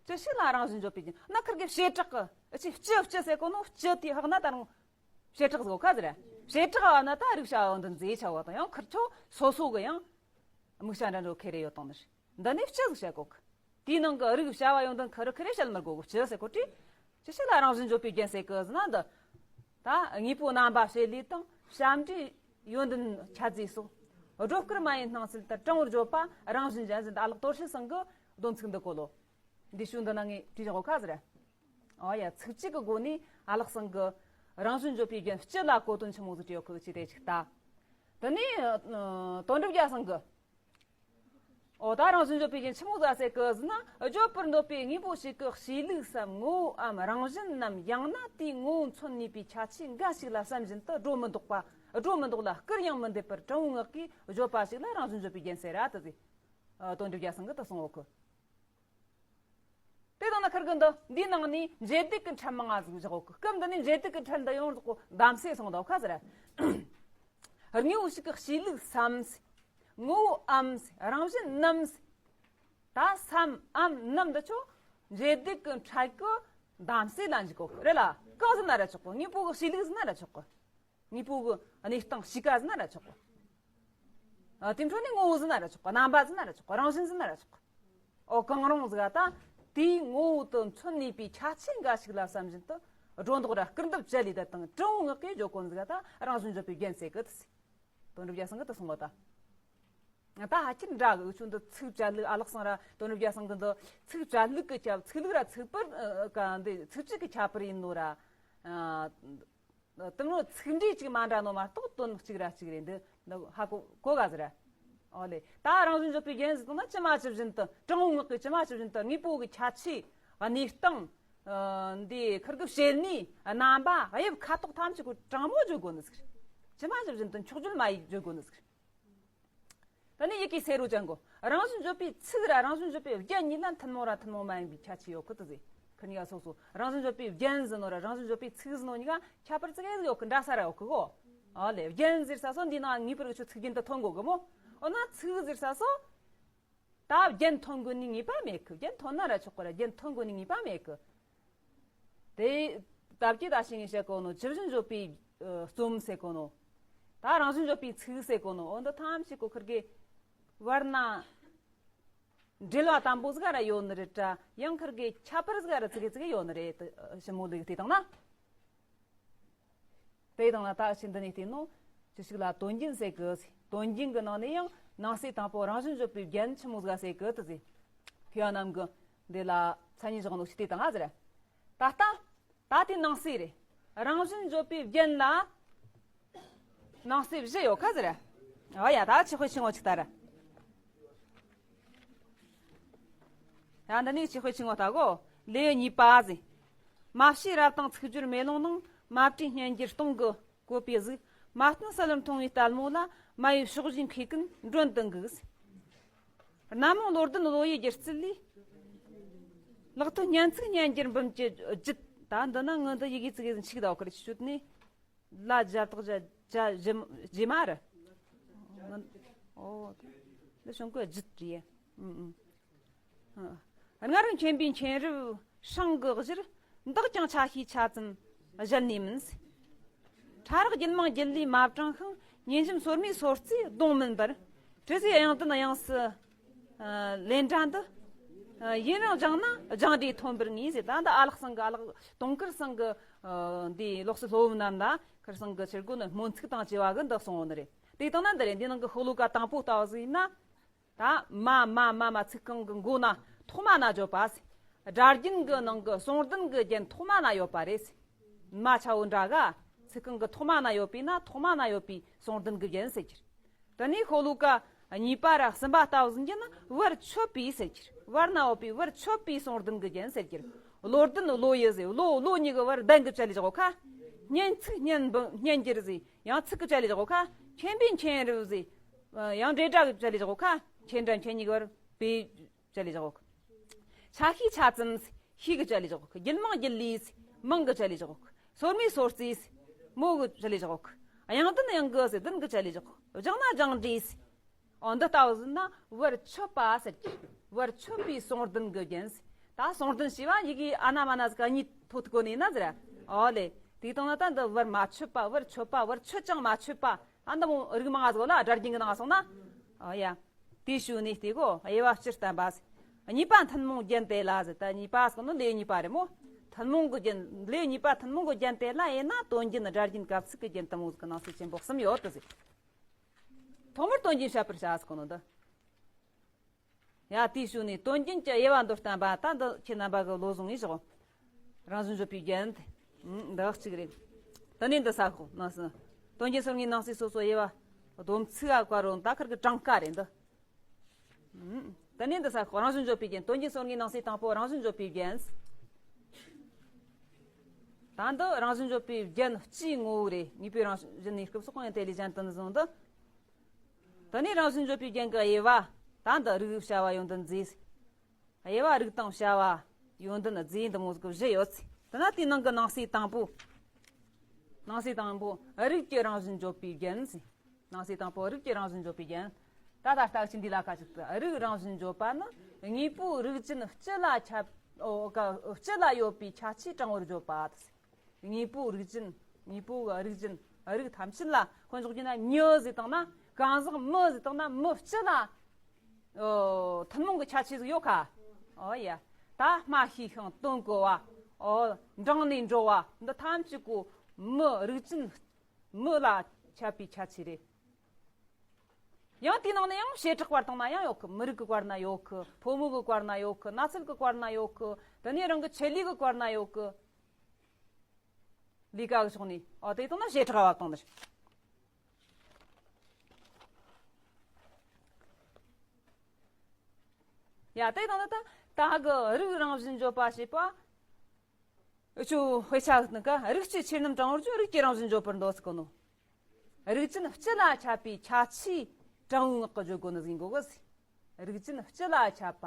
ཅི་ཞིག་ལ་རང་བཞིན་བརྗོད་པའི་རྒྱན་ན་ཁིར་གི་བྱེ་བྲག་གི་ཅི་སྤྱི་སྤྱི་ཟེར་གོ་ནོ་སྤྱི་དེ་ཧག་ན་ད་རང་བྱེ་བྲག་ཟེར་གོ་ཁ་ཟེར། བྱེ་བྲག་བ་ན་ད་རིགས་བྱ་བ་འདི་མཛེས་ཆ་བ་དང་ཡང་ཁིར་ཆོ་སོ་སོ་གི་ཡང་དམིགས་བྱ་འདྲ་འགྲོ་ཁེ་རེ་ཡོད་དང་ནི། འདི་ནི་སྤྱི་ཟིག་བཤད་གོ་གི་དེའི་ནང་གི་རིགས་བྱ་བ་ཡོང་དོན་ཁ་རི་ཁ་རེ་བཤད་མི་དགོ་གི་སྤྱི་ཟེར་གོ་དྲི། ཅི་ཞིག་ལ་རང་བཞིན་བརྗོད་པའི་རྒྱན་ཟེར་གི་ཟེར་ན་འདི། ད་དངོས་པོ་རྣམ་པ་བྱེད་ལས་དང་བྱ་འབྲེལ་ཡོན་ཏན་ཁྱད་ཚོས་སོགས། སྒྲོ་སྐུར་མ་ཡིན་སྣང་ཚུལ་ལྟར་དྲང་བོར་བརྗོད་པ་རང་བཞིན་ཅན་ཟེར་ད་ལག་དོར་ཞི་སང་གི་སྡོམ་ཚིག་འདི་གོ་ལོ། འདི་ཞུ་འདི་ན་ངས་བྲིས་བཞག་གོ་ཁ་ཟེར། ཨོ་ཡ་ཚིག་གཅིག་གི་སྒོ་ནས་ཨ་ལགས་སང་གི་རང་བཞིན་བརྗོད་པའི་རྒྱན་སྤྱི་ལ་གོ་དོན་ཆི་མོ་ཟིག་བྲིས་ཡོད་གི་ཅི་དེ་ཅིག་ལྟ། དེ་ནས་དོན་གྲུབ་རྒྱལ་སང་གི་ཨོ་ད་རང་བཞིན་བརྗོད་པའི་རྒྱན་ཆི་མོ་ཟིག་ཟེར་གི་ཟེར་ན། བརྗོད་པར་འདོད་པའི་དངོས་པོ་ཞིག་གི་གཤིས་ལུགས་སམ་ངོ་བོའམ་རང་བཞིན་ནམ་ཡང་ན་དེའི་ངོ་བོ་མཚོན་ནུས་པའི་ཁྱད་ཆོས་འགའ་ཞིག་ལ་བསམ་བཞིན་དུ་སྒྲོ་མི་འདོགས་པ། སྒྲོ་མི་འདོགས་ལ་སྐུར་ཡང་མི་འདེབས་པར་དྲང་བོ་ངག་གིས་བརྗོད་པ་ཞིག་ལ་རང་བཞིན་བརྗོད་པའི་རྒྱན་ཟེར་ར་དེ་ཟེར། ཨ་དོན་གྲུབ་རྒྱལ་སང་གིས་དེ་གསུངས་ཡོད་གི་དེ་དང་ན་ཁིར་གི་འདི་འདིའི་ནང་ནས་འབྱེད་སྡུད་ཀྱི་ཕྲད་མང་ང་ཟིག་བཞག་གི་སྐབས་འདི་ནས་འབྱེད་སྡུད་ཀྱི་ཕྲད་འདི་ཡོངས་རྫོགས་གདམ་གསེས་སོང་འདུག་ཁ་ཟེར། དངོས་པོ་ཞིག་གི་གཤིས་ལུགས་སམ། ངོ་བོའམ། རང་བཞིན་ནམ། ད་སམ་འམ་ནམ་འདི་ཆོ་འབྱེད་སྡུད་ཀྱི་ཕྲད་ཀྱི་གདམ་གསེས་ལ་འཇུག་གོ་རེད་ལ། གང་ཟེར་ན་ར་ཆོག་གི་དངོས་པོ་གི་གཤིས་ལུགས་ཟེར་ན་ར་ཆོག་གི་དངོས་པོ་གི་གནས་སྟངས་གཤིས་ཀ་ཟེར་ན་ར་ཆོག་གི་ཨ། དེ་འཕྲོ་ནས་ངོ་བོ་ཟེར་ན་ར་ཆོག་གི། རྣམ་པ་ཟེར་ན་ར་ཆོག་གི། རང་བཞིན་ཟེར་ན་ར་ཆོག་གི། ཨོ། གང་རུང་ཟིག་ག་ད་དེའི་ངོ་བོ་དེ་མཚོན་ནུས་པའི་ཁྱད་ཆོས་འགའ་ཞིག་ལ་བསམ་བཞིན་དུ་སྒྲོ་འདོགས་ར་སྐུར་འདེབས་བཅད་ལས་ད་དང་དྲང་བོ་ངག་གིས་བརྗོད་གོ་ནི་ཟིག་ག་ད་རང་བཞིན་བརྗོད་པའི་རྒྱན་ཟེར་གི། དེ་ཟེར། དོན་གྲུབ་རྒྱལ་སེང་གིས་དེ་གསུངས་པ་ད། ད་ཧ་ཅང་འདྲ་གི། འུ་ཆོ་འདི་ཚིག་བཅད་ལུགས། ཨ་ལགས་སང་ར་དོན་གྲུབ་རྒྱལ་སེང་གི་འདི་ཚིག་བཅད་ལུགས་ཀྱི་ཁྱད། ཚིག་ལུགས་ར་ཚིག་པར། ཨ། ག་འདི་ཚིག་བཅད་ཀྱི་ཁྱད་པར་ཡིན་ནོ་ར། ཨ། དེ་མོ་ཚིག་འབྲུ་གཅིག་མ་འདྲ་ནོ་མ་གཏོགས་དོན་གཅིག་ར་གཅིག་རེད། འདི་འདི་ཧ་གོ་གོ་ག་ཟེར། ཨོ་ལེ། ད་རང་བཞིན་བརྗོད་པའི་རྒྱན་ཟེར་དང་ན་ཇི་མ་ཇི་བཞིན་དུ། དྲང་བོ་ངག་གིས་ཇི་མ་ཇི་བཞིན་དུ་དངོས་པོ་གི་ཁྱད་ཆོས། གནས་སྟངས། ཨ། འདི་ཁིར་གི་བྱེད་ནུས། རྣམ་པ། དབྱིབས། ཁ་དོག་ཐམས་ཅད་ཁོ་དྲང་མོ་བརྗོད་དགོས་ནི་ཟིག་རེད། ཇི་མ་ཇི་བཞིན་དུ་འཁྱོག་བརྗོད་མ་ཡིས་བརྗོད་དགོས་ནི་ཟིག་རེད། ད་ནི་ཡི་གེ་སེ་རུ་ཅན་གོ། རང་བཞིན་བརྗོད་པའི་ཚིག་ར་རང་བཞིན་བརྗོད་པའི་རྒྱན་གཉིས་ལ་མཐུན་མོ་ར་མཐུན་མོ་མ་ཡིན་པའི་ཁྱད་ཆོས་ཡོད་གི། དེ་ཟེར། ཁིར་གཉིས་ཀ་སོ་སོ། རང་བཞིན་བརྗོད་པའི་རྒྱན་ཟེར་ནོ་ར་རང་བཞིན་བརྗོད་པའི་ཚིག་ཟེར་ནོ་གཉིས་ཀ་ཁྱད་པར་ཙི་གེ་ཟིག་ཡོད་གི། འདྲ་ས་ར་ཡོད་གི་གོ། ཨ་ལེ། རྒྱན་ཟེར་ས་སོ་འདི་ནང་ངེས་པར་འུ་ཆོ་ཚིག་རྒྱན་དུ་ཐོན་དགོས་གི་མོ། འོ་ན་ཚིག་ཟེར་ས་སོ། ད་རྒྱན་ཐོན་དགོས་ནི་ངེས་པ་མེད་གི། རྒྱན་ཐོན་ན་ར་ཆོག་གི་ར་རྒྱན་ཐོན་དགོས་ནི་ངེས་པ་མེད་གི། དེ་ད་བརྒྱད་ད་ཞིག་ངས་བཤད་གོ་ནོ། ཇི་བཞིན་བརྗོད་པའི། ཨ། རྩོམ་ཟེར་གོ་ནོ། ད་རང་བཞིན་བརྗོད་པའི་ཚིག་ཟེར་གོ་ནོ། འོ་འདི་ཐམས་ཅད་ཀོ་ཁིར་གི་བར་ན་འབྲེལ་བ་དམ་པོ་ཟིག་ར་ཡོད་ནི་རེད་དྲ། ཡང་ཁིར་གི་ཁྱད་པར་ཟིག་ར་ཙི་གེ་ཙི་གེ་ཡོད་ནི་རེད། ཞིབ་མོ་ལུགས་དེ་དང་ན། དེ་དང་ན་ད་ཕྱི་འདི་ནས་བལྟས་ནོ། ཅི་ཞིག་ལ་དོན་རྒྱན་ཟེར་གི། དོན་རྒྱན་གི་ནང་ནས་ཡང་ནང་གསེས་དང་པོ་རང་བཞིན་བརྗོད་པའི་རྒྱན་ཆི་མོ་ཟིག་ཟེར་གི་དེ་ཟེར། མཁས་པ་རྣམས་ཀྱིས་འདི་ལ་མཚན་ཉིད་བཞག་ནོ་ཞིག་དེ་དང་ང་ཟེར། ད་ལྟ་ད་དེ་ནང་གསེས་རེད། རང་བཞིན་བརྗོད་པའི་རྒྱན་ལ་ནང་གསེས་བཞི་ཡོད་ཁ་ཟེར། ཨ་ཡ། ད་ཆོས་དཔེ་ཆུང་ངུ་ཅིག་ལྟ་ར། ཡང་འདི་ནས་ཆོས་དཔེ་ཆུང་ངུ་ལྟ་གོ། ལེའུ་གཉིས་པ་ཟེར། མ་བྱས་རབ་དང་ཚིག་སྦྱོར་མེ་ལོང་ནང་། མ་བྲིས་སྙན་འགྱུར་སྟོང་གི་བཀོད་པའི་གཟུགས། མ་བསྟན་གསལ་ལེར་མཐོང་བའི་ལྟད་མོ་ལ། མ་ཡི་ཕྱོགས་བཞིའི་མཁས་ཀུན་མགྲོན་དུ་འགུགས། རྣམ་རྨོངས་བློ་ལྡན་བློ་ཡི་སྒྱུ་རྩལ་ལས། ལག་ཏུ་སྙན་ཚིག་སྙན་འགྱུར་འབུམ་གྱིས་བརྒྱུད། ད་འདི་ན་ངི་འདི་ཡི་གེ་ཙི་གེ་ཟིག་འཆུག་ད་བ་ཁར་ཆུ་ནས། ལ་ཇ་བཏགས་ཇ། ཇ་ཇི་ཇི་མ་རེད། ཨོ། འདི་བྱུང་གི་བརྒྱུད་རེད། ཨུ་ཨུ། སྔར་མཁྱེན་པའི་མཁྱེན་རབ་སྲང་གི་གཞིར། འདག་ཀྱང་ཆ་ཤས་ཆ་ཙམ་གཞལ་ནུས་མིན། ཕྲ་རགས་རྒྱུད་མང་རྒྱུད་ལས་མ་དྲངས་ཤིང་། ཉིན་གཞུམ་སོར་མོའི་སོར་རྩིས་གདོང་མིན་པར། དྲི་ཟའི་དབྱངས་ལྡན་དབྱངས་སུ་ལེན་འདྲ་འདི། ཡུན་རིང་སྦྱངས་ན་སྦྱངས་འབྲས་ཐོན་པར་ངེས་ཟེར། ད་འདི་ཨ་ལགས་སང་གི། ཨ་ལགས་དུང་དཀར་སང་གི་འདི་ལོག་སྲོལ་སློབ་བུ་རྣམས་ལ་ཁར་སང་གི་ཆི་རྒོ་ནི་སྨོན་ཚིག་དང་བཅས་པ་གི་འདི་གསུངས་ཡོད་ནི་རེད། དེ་དང་ན་འདི་རེད། འདི་ནང་གི་ཤོ་ལོ་ཀ་དང་པོ་ལྟ་བུ་ཟིག་ཡིན་ན། ད་མ་མ་མ་མ་ཚིག་རྐང་གི་མགོ་ན་ཐོག་མ་ན་བརྗོད་པ་ཟེར། སྒྲ་རྒྱན་གི་ནང་གི་ཟུང་ལྡན་གི་རྒྱན་ཐོག་མ་ན་ཡོད་པ་རེད་ཟེར། མ་ཆ་བོ་འདྲ་ག་ཚིག་རྐང་གི་ཐོག་མ་ན་ཡོད་པས་ན་ཐོག་མ་ན་ཡོད་པའི་ཟུང་ལྡན་གི་རྒྱན་ཟེར་གྱི་རེད། དེ་ནས་ཤོ་ལོ་ཀ་གཉིས་པ་ར་གསུམ་པ་ལྟ་བུ་ཟིག་གི་ན་བར་ཆོད་པའི་ཟེར་གྱི་རེད། བར་ན་ཡོད་པའི་བར་ཆོད་པའི་ཟུང་ལྡན་གི་རྒྱན་ཟེར་གྱི་རེད། བློ་ལྡན་བློ་ཡི་ཟེར། བློ་བློ་གཉིས་གི་བར་ལྡན་གི་བཅད་ལས་བཞག་གོ་ཁ། སྙན་ཚིག་སྙན་འབུམ་སྙན་འགྱུར་ཟེར། ཡང་ཚིག་གི་བཅད་ལས་བཞག་གོ་ཁ། མཁྱེན་པའི་མཁྱེན་རབ་ཟེར། ཡང་འབྲེལ་སྒྲ་གི་བཅད་ལས་བཞག་གོ་ཁ། མཁྱེན་དྲ་མཁྱེན་གཉིས་ཀྱི་བར་པའི་བཅད་ལས་བཞག་གོ། ཆ་ཤས་ཆ་ཙམ་ཟེར། ཤས་གི་བཅད་ལས་བཞག་གོ། རྒྱུད་མང་རྒྱུད་ལས་ཟེར། མང་གི་བཅད་ལས་བཞག་གོ། སོར་མོའི་སོར་རྩིས་ཟེར། མོ་གི་བཅད་ལས་བཞག་གོ། དབྱངས་ལྡན་དབྱངས་གི་ཟེར། ལྡན་གི་བཅད་ལས་བཞག་གོ། སྦྱངས་ན་སྦྱངས་འབྲས་ཟེར། འོ་འདི་ལྟ་བུ་ཟིན་ན་བར་ཆོད་པ་ཟེར་གྱི། བར་ཆོད་པའི་ཟུང་ལྡན་གྱི་རྒྱན་ཟེར། ད་ཟུང་ལྡན་ཞེས་པ་ཡི་གེ་ཨ་ན་མ་ན་ཟིག་གཉིས་ཐོག་ཏུ་བཀོད་ནས་ན་ཟེར། ཨོ་ལེ། དེ་དང་ན་ད་འདི་བར་མ་ཆོད་པ། བར་ཆོད་པ། བར་ཆོད་ཀྱང་མ་ཆོད་པ། ཨ་འདི་མོ་རིགས་མང་ང་ཟིག་ལ་སྒྲ་རྒྱན་གྱི་ནང་སོང་ན། ཨོ་ཡ། དེའི་ཤུལ་ནས་དེ་གོ། དབྱེ་བ་སྤྱིར་བསྟན་པ་ཟེར། གཉིས་པ་ཐུན་མོང་རྒྱན་དེ་ལ་ཟེར། ད་གཉིས་པ་ཟེར་ནི་ལེའུ་གཉིས་པ་རེད་མོ། ཐུན་མོང་གི་རྒྱན། ལེའུ་གཉིས་པ་ཐུན་མོང་གི་རྒྱན་དེ་ལ་དབྱེ་ན་དོན་རྒྱན། སྒྲ་རྒྱན། སྐབས་ཚིག་གི་རྒྱན་དུ་མོ་ཟིག་གི་ནང་གསེས་ཆེན་པོ་གསུམ་ཡོད་དོ་ཟེར། ཐོག་མར་དོན་རྒྱན་བཤད་པར་བྱ་ཟེར་གོ་ནོ་འདི། ཡ། དེའི་ཤུལ་ནས་དོན་རྒྱན་གྱི་དབྱེ་བ་མདོར་བསྟན་པ། ད་འདི་ཁྱེད་རྣམ་པ་གི་བློ་བཟུང་ངེས་ཤོག། རང་བཞིན་བརྗོད་པའི་རྒྱན་དེ། ཨུམ། འདི་གཅིག་རེད། དེ་ནས་འདི་ས་ཁོ་ནང་སུ། དོན་རྒྱན་སོ་ལྔའི་ནང་གསེས་སོ་སོ་དབྱེ་བ་སྡོམ་ཚིག་ག་བཀར་རུང་ད་ཁར་གི་གྲངས་ཀ་རེད་འདི། ཨུམ། དེ་ནས་འདི་ས་ཁོ་རང་བཞིན་བརྗོད་པའི་རྒྱན། དོན་རྒྱན་སོ་ལྔའི་ནང་གསེས་དང་པོ་རང་བཞིན་བརྗོད་པའི་རྒྱན། ད་འདི་རང་བཞིན་བརྗོད་པའི་རྒྱན་སྤྱིའི་ངོ་བོ་རེད། དངོས་པོའི་རང་བཞིན་ནི་སྐབས་སུ་གང་ཡང་དེ་ལས་གཞན་དུ་ནི་བཟུང་འདི། དེ་ནས་རང་བཞིན་བརྗོད་པའི་རྒྱན་གྱི་དབྱེ་བ། ད་འདི་རིགས་བྱ་བ་ཡོན་ཏན་རྫས། དབྱེ་བ་རིགས་དང་བྱ་བ་ཡོན་ཏན་རྫས་འདི་མོ་ཟིག་བཞི་ཡོད་ཚེ། དེ་ན་དེའི་ནང་གི་ནང་གསེས་དང་པོ། ནང་གསེས་དང་པོ་རིགས་ཀྱི་རང་བཞིན་བརྗོད་པའི་རྒྱན་ཟེར། ནང་གསེས་དང་པོ་རིགས་ཀྱི་རང་བཞིན་བརྗོད་པའི་རྒྱན། ད་ད་ལྟ་ཅི་འདི་ལ་ཁ་ཅིག་ཏུ་རིགས་རང་བཞིན་བརྗོད་པ་ནི་དངོས་པོའི་རིགས་ཅན་སྤྱི་ལ་ཁྱབ། ཨོ་ཀ་སྤྱི་ལ་ཡོད་པའི་ཁྱད་ཆོས་དྲང་བོར་བརྗོད་པ་དེ་ཟེར། དངོས་པོའི་རིགས་ཅན། དངོས་པོ་གི་རིགས་ཅན། རིགས་ཐམས་ཅད་ལ་དཔེ་འཇོག་རྒྱུ་ན་མྱི་ཟེར་བཏང་ན་ གང་ཟག་མི་ཟིག་བཏང་ན་མི་སྤྱི་ལ། ཨོ། ཐུན་མོང་གི་ཁྱད་ཆོས་ཟིག་ཡོད་ཁ། ཨོ་ཡ། ད་སྨྲ་ཤེས་ཤིང་དོན་གོ་བ། ཨོ། འབྲིང་ནས་འགྲོ་བ་འདི་ཐམས་ཅད་གོ་མི་རིགས་ཅན། མི་ལ་ཁྱབ་པའི་ཁྱད་ཆོས་རེད། ཡང་དེའི་ནང་ནས་ཡང་བྱེ་བྲག་པར་བཏང་ན་ཡང་ཡོད་གི། མི་རིགས་ཀྱི་བར་ན་ཡོད་གི། ཕོ་མོ་གི་བར་ན་ཡོད་གི། ན་ཚོད་ཀྱི་བར་ན་ཡོད་གི། དེ་ནས་རང་གི་ཆེད་ལས་ཀྱི་བར་ན་ཡོད་གི། ལས་ཀ་གི་ཕྱོགས་ནས། ཨོ། དེ་བཏང་ན་བྱེ་བྲག་པ་བཏང་ནི་རེད། ཡ། དེ་བཏང་ན་ད་ད་གི་རིགས་རང་བཞིན་བརྗོད་པ་ཞེས་པ། འུ་ཆོ་དཔེ་ཆ་ནི་ཀ་རིགས་སྤྱི་ཆོས་རྣམས་དྲང་བོར་བརྗོད། རིགས་ཀྱི་རང་བཞིན་བརྗོད་པར་འདོད་ཟེར་གོ་ནོ། རིགས་ཅན་སྤྱི་ལ་ཁྱབ་པའི་ཁྱད་ཆོས་དྲང་བོའི་ངག་གི་བརྗོད་གོ་ནི་ཟིག་གོ་གི། རིགས་ཅན་སྤྱི་ལ་ཁྱབ་པ།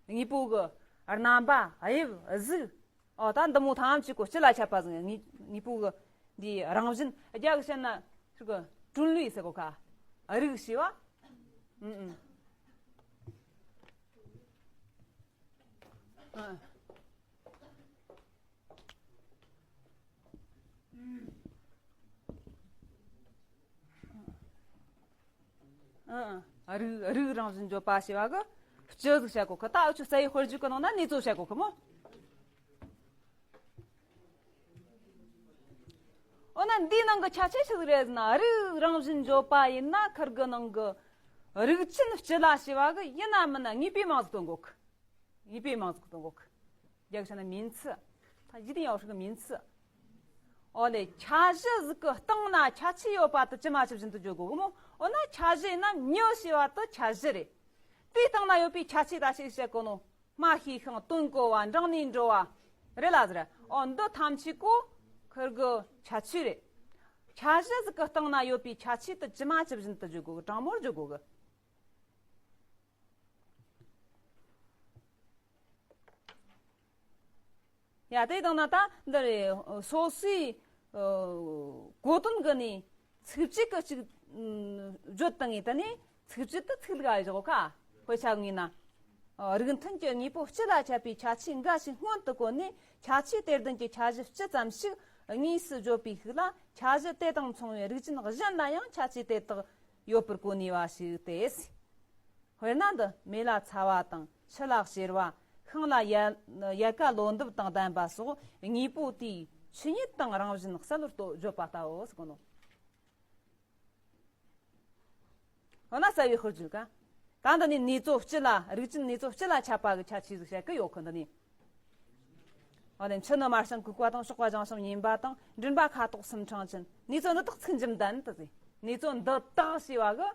དངོས་པོ་གི་རྣམ་པ། དབྱིབས། གཟུགས། ཨོ། ད་འདི་མོ་ཐམས་ཅད་གོ་སྤྱི་ལ་ཁྱབ་པ་ཟིག། དངོས་དངོས་པོ་གི་འདི་རང་བཞིན། རྒྱ་གི་བཤད་ན་ཁྱོད་གི་ཀྲུང་ལུས་ཟེར་གོ་ཁ། རིགས་ཞེས་པ། ཨུ་ཨུ། ཨ། ཨ། རིགས་རིགས་རང་བཞིན་བརྗོད་པ་ཞེས་པ་གི་སྤྱི་ཟིག་བཤད་གོ་ཁི། ད་འུ་ཆོ་རྩ་བའི་དཔེར་བརྗོད་གི་ནང་ན་ནུས་ཚོད་བཤད་གོ་ཁི་མོ། འོ་ན་འདིའི་ནང་གི་ཁྱད་ཆོས་ཆི་ཟིག་རེད་ཟེར་ན། རིགས་རང་བཞིན་བརྗོད་པ་ཡིན་ན་ཁིར་གི་ནང་གི་རིགས་ཅན་སྤྱི་ལ་ཞེས་པ་གི་ཡིན་ན་མིན་ན་དངོས་པོའི་མིང་ཟིག་སྟོན་གོ་ཁི། དངོས་པོའི་མིང་ཟིག་སྟོན་གོ་ཁི། རྒྱ་གི་བཤད་ན་མིང་ཚིག། ད་གཞི་དེ་ཡང་ཧྲི་གི་མིང་ཚིག། ཨོ་ལེ། ཁྱད་གཞི་ཟིག་གི་སྟེང་ན་ཁྱད་ཆོས་ཡོད་པ་དེ་ཇི་མ་ཇི་བཞིན་དུ་བརྗོད་དགོས་གི་མོ། འོ་ན་ཁྱད་གཞི་ཡིན་ན་མྱི་ཞེས་པ་དེ་ཁྱད་གཞི་རེད། དེའི་སྟེང་ན་ཡོད་པའི་ཁྱད་ཆོས་ད་ཞིག་བཤད་གོ་ནོ། སྨྲ་ཤེས་ཤིང་དོན་གོ་བ། འབྲིང་ནས་འགྲོ་བ། རེད་ལ་ཟེར། ཨོ། འདི་ཐམས་ཅད་གོ་ཁིར་གི་ཁྱད་ཆོས་རེད། ཁྱད་གཞི་ཟིག་གི་སྟེང་ན་ཡོད་པའི་ཁྱད་ཆོས་དེ་ཇི་མ་ཇི་བཞིན་དུ་བརྗོད་དགོས་གི། དྲང་མོར་བརྗོད་དགོས་གི། ཡ། དེ་བཏང་ན་ད་འདི་རེད། སོ་སོའི་ཨ་གོ་དོན་གི་ནི་ཚིགས་བཅད་གི་གཅིག་ཨ་བརྗོད་བཏང་ངེ། ད་ནི་ཚིགས་བཅད་དེ་ཚིག་ལ་བཞག་ག། དཔེ་ཆ་ངོས་ན། ཨ་རིགས་མཐུན་གྱི་དངོས་པོ་སྤྱི་ལ་ཁྱབ་པའི་ཁྱད་ཆོས་འགའ་ཞིག་སྔོན་དུ་བཀོད་ནས། ཁྱད་ཆོས་དེ་བདུན་གྱི་ཁྱད་གཞི་སྤྱི་ཙམ་ཞིག་དངོས་སུ་བརྗོད་པའི་ཤུགས་ལ། ཁྱད་གཞི་དེ་དང་མཚུངས་པའི་རིགས་ཅན་གཞན་ལ་ཡང་ཁྱད་ཆོས་དེ་དག་ཡོད་པར་གོ་ནུས་པ་ཞིག་སྟེ། དཔེར་ན་འདི་མེ་ལ་ཚ་བ་དང་། ཆུ་ལ་གཤེར་བ། ཤིང་ལ་ཡལ་ཡལ་ག་ལོ་འདབ་དང་ལྡན་པ་སོགས་དངོས་པོ་དེའི་ཆོས་ཉིད་དང་རང་བཞིན་གསལ་བོར་བརྗོད་པ་ལྟ་བུ་ཟེར་གོ་ནོ། འོ་ན་རྩ་བའི་དཔེར་བརྗོད་ག། ད་འདི་ནི་ནུས་ཚོད་སྤྱི་ལ། རིགས་ཅན་ནུས་ཚོད་སྤྱི་ལ་ཁྱབ་པ་གི་ཁྱད་ཆོས་ཟིག་བཤད་གི་ཡོད་གི། འདི་ནི། འོ་ལེ། ཆུ་ནི་དམར་ཞིང་ལྐུགས་པ་དང་། གཤོག་པ་ལྗང་ཞིང་མཉེན་པ་དང་། མགྲིན་པ་ཁ་དོག་སུམ་ཕྲེང་ཅན། ནུས་ཚོད་འདི་དག་ཚིག་འཇུག་ལྡན་དུ་ཟེར། ནུས་ཚོད་འདི་དག་ཞེས་པ་གི་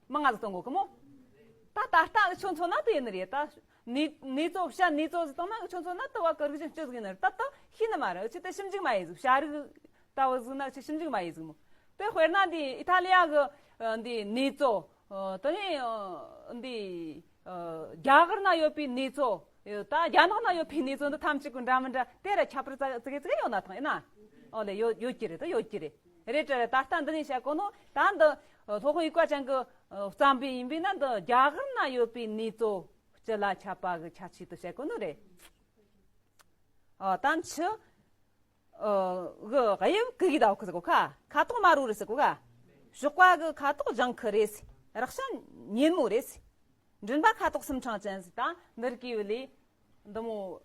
མང་ང་ཟིག་གཏོང་གོ་གི་མོ། ད་ད་ལྟ་འུ་ཆོ་མཚོན་ན་དེ་ཡིན་ནི་རེད། ད་ནུས་ནུས་ཚོད་བཤད། ནུས་ཚོད་ཟིག་བཏང་ན་འུ་ཆོ་མཚོན་ན་དུ་བ་གི་རིགས་ཅན་སྤྱི་ཟིག་ཡིན་ནི་རེད། ད་ད་ཤེས་ནི་མ་རེད། འུ་ཆོ་དེ་ཞིབ་འཇུག་མ་ཡེ་ཟིག། བྱ་རིགས་ལྟ་བུ་ཟིག་ན་འུ་ཆོ་ཞིབ་འཇུག་མ་ཡེ་ཟིག་མོ། དཔེ་དཔེར་ན་འདི་ཨི་ཐ་ལི་ཡ་གི་འདི་ནུས་ཚོད། ཨ་དེ་ནས་ཨ་འདི་ཨ་རྒྱ་གར་ན་ཡོད་པའི་ནུས་ཚོད། ད་རྒྱ་ནག་ན་ཡོད་པའི་ནུས་ཚོད་འདི་ཐམས་ཅད་ཀྱི་འདྲ་མི་འདྲ་དེ་ར་ཁྱད་པར་ཙ་ཙི་གེ་ཙི་གེ་ཡོད་ན་ཐང་ཡིན་ན། ཨོ་ལེ། ཡོད་ཡོད་ཀྱི་རེད། ད་ཡོད་ཀྱི་རེད། རེད་དྲ་རེད། ད་ལྟ་འདི་ནས་བཤད་གོ་ནོ། ད་འདི་ཨ་སློབ་དཔོན་དབྱུག་པ་ཅན་གྱི་ཨ་བརྩམས་པའི་ཡིན་པས་ན། འདི་རྒྱ་གར་ན་ཡོད་པའི་ནུས་ཚོད་སྤྱི་ལ་ཁྱབ་པ་གི་ཁྱད་ཆོས་དུ་བཤད་གོ་ནོ་རེད། ཨ་ད་འཆི། ཨ་གི་དབྱིབས་ཀི་གི་ཟླ་བ་ཁུ་ཟེར་གོ་ཁ། ཁ་དོག་དམར་རོ་རེད་ཟེར་གོ་ཁ། གཤོག་པ་གི་ཁ་དོག་ལྗང་ཁུ་རེད། རེག་བྱ་མཉེན་མོ་རེད། མགྲིན་པ་ཁ་དོག་སུམ་ཕྲེང་ཅན་ཟེར། ད་འདིར་གི་ཡོད་ལེ། འདི་མོ་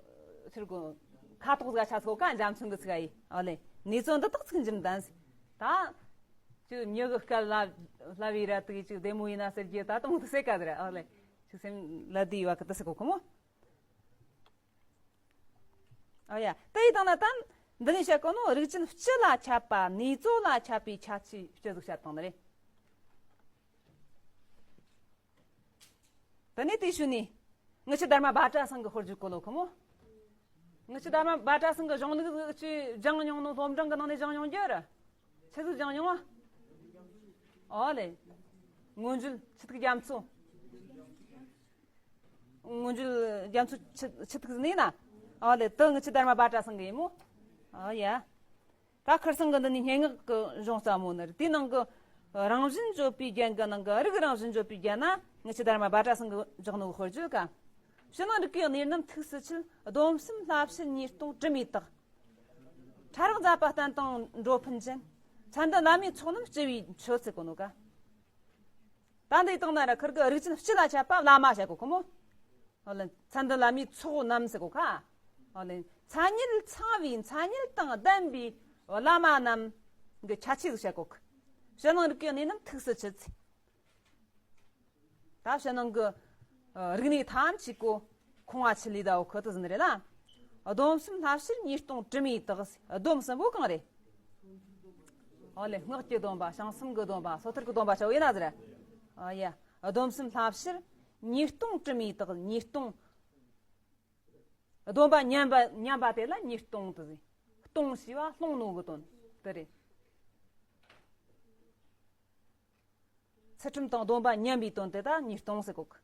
ཕྱིར་གོ་ཁ་དོག་ཟིག་ཆ་ཟེར་གོ་ཁ། འཇའ་ཚོན་གི་ཚིག་ཨ་ཡི། ཨོ་ལེ། ནུས་ཚོད་འདི་དག་ཚིག་འཇུག་ལྡན་ཟེར། ད་ཅིག་མྱི་གི་སྐད་ལ་ལབ་བས་ར་དེ་གི་ཅིག་བདེ་མོ་ཡིན་ན་ཟེར་གི། ད་དུང་དུ་ཟེར་ག་ཟེར། ཨོ་ལེ། ཅིག་སེམས་ལ་དེ་ཡི་བ་གི་དུ་ཟེར་གོ་ཁོ་མོ། ཨ་ཡ། དེ་ཡི་སྟེང་ན་ད་འདི་ནས་བཤད་གོ་ནོ། རིགས་ཅན་སྤྱི་ལ་ཁྱབ་པ། ནུས་ཚོད་ལ་ཁྱབ་པའི་ཁྱད་ཆོས་སྤྱི་ཟིག་བཤད་བཏང་ནི་རེད། དེ་ནས་དེའི་ཤུལ་ནས་ངི་ཆོ་དྷརྨ་བྷ་དྲ་སང་གི་དཔེར་བརྗོད་གོ་ལོ་ཁོ་མོ། ངི་ཆོ་དྷརྨ་བྷ་དྲ་སང་གི་གཞུང་ལུགས་ཅིག་སྦྱངས་མྱོང་ནོ། སློབ་འབྲིང་གི་ནང་ནས་སྦྱངས་མྱོང་རྒྱུ་ར། ཆི་ཟིག་སྦྱངས་མྱོང་བ། ཨོ་ལེ། མངོན་བརྗོད་ཆུ་ཐིགས་རྒྱ་མཚོ། མངོན་བརྗོད་རྒྱ་མཚོ་ཆུ་ཆུ་ཐིགས་ཟེར་ནི་ན། ཨོ་ལེ། དེ་ངི་ཆོ་དྷརྨ་བྷ་དྲ་སང་གི་ཡིན་མོ། ཨོ་ཡ། ད་ཁར་སང་གི་འདི་ནི་སྙན་ངག་གི་གཞུང་ཟབ་མོ་ནི་རེད། དེའི་ནང་གི་རང་བཞིན་བརྗོད་པའི་རྒྱན་གི་ནང་གི་རིགས་རང་བཞིན་བརྗོད་པའི་རྒྱན་ན་ངི་ཆོ་དྷརྨ་བྷ་དྲ་སང་གི་བཞག་ནོ་གི་དཔེར་བརྗོད་ག། ཕྱི་ནང་རིགས་ཀྱི་གནས་རྣམས་ཐུགས་སུ་ཆུད། སྡོམ་གསུམ་བསླབ་བྱའི་ཉེས་ལྟུང་དྲི་མའི་དག། ཕྲ་རགས་མཛད་པ་བསྟན་དང་འགྲོ་ཕན་ཅན། མཚན་དང་བླ་མའི་ཚོགས་རྣམས་སྤྱི་བོའི་མཆོད་ཟེར་གོ་ནོ་ཀ། ད་འདི་དང་ན་ར་ཁིར་གི་རིགས་ཅན་སྤྱི་ལ་ཁྱབ་པ་བླ་མ་བྱ་གོ་ཁོ་མོ། ཨོ་ལེ་མཚན་དང་བླ་མའི་ཚོགས་རྣམས་ཟེར་གོ་ཁ། ཨོ་ལེ་མཚན་ཉིད་ཚང་བའི་མཚན་ཉིད་དང་ལྡན་པའི་བླ་མ་རྣམས་གི་ཁྱད་ཆོས་ཟིག་བྱ་གོ་ཁ། ཕྱི་ནང་རིག་གི་གནས་རྣམས་ཐུགས་སུ་ཆུད་ཟེར། ད་ཕྱི་ནང་གི་རིག་གནས་ཐམས་ཅད་གོ་ཁོང་བ་ཆི་ལི་ད་འོ་ཁོ་ཏི་ཟིན་རེད་ལ། སྡོམ་གསུམ་བསླབ་ཕྱིར་ཉེས་ལྟུང་དྲི་མེད་དག་ཟེར། སྡོམ་གསུམ་པོ་གང་རེད། ཨོ་ལེ་སྔགས་ཀྱི་སྡོམ་པ་བྱང་སེམས་ཀྱི་སྡོམ་པ་སོ་ཐར་གྱི་སྡོམ་པ་བྱ་བ་ཡིན་ན་ཟེར། ཨ་ཡ། སྡོམ་གསུམ་བསླབ་ཕྱིར་ཉེས་ལྟུང་དྲི་མེད་དག་ཉེས་ལྟུང་། སྡོམ་པ་ཉམས་པ་ཉམས་པ་དེ་ལ་ཉེས་ལྟུང་དུ་ཟེར། ལྟུང་ཞེས་པ་སློང་ནོ་གི་དོན་དེ་རེད། ཚུལ་ཁྲིམས་དང་སྡོམ་པ་ཉམས་པའི་དོན་དེ་དག་ཉེས་ལྟུང་ཟེར་གོ་གི།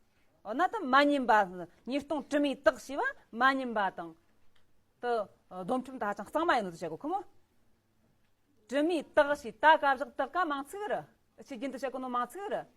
འོ་ན་ད་མ་ཉམས་པ་ཉེས་ལྟུང་དྲི་མེད་དག་ཞེས་པ་མ་ཉམས་པ་དང་། དུ་སྡོམ་ཁྲིམས་ད་ཅང་གཙང་མ་ཡིན་ནོ་དུ་བྱ་གོ་ཁོ་མོ། དྲི་མེད་དག་ཞེས་ད་ཀ་བཞག་དག་ཀ་མང་ཚིག་རེད། ཕྱི་རྒྱུན་དུ་བྱ་གོ་ནོ་མང་ཚིག་རེད།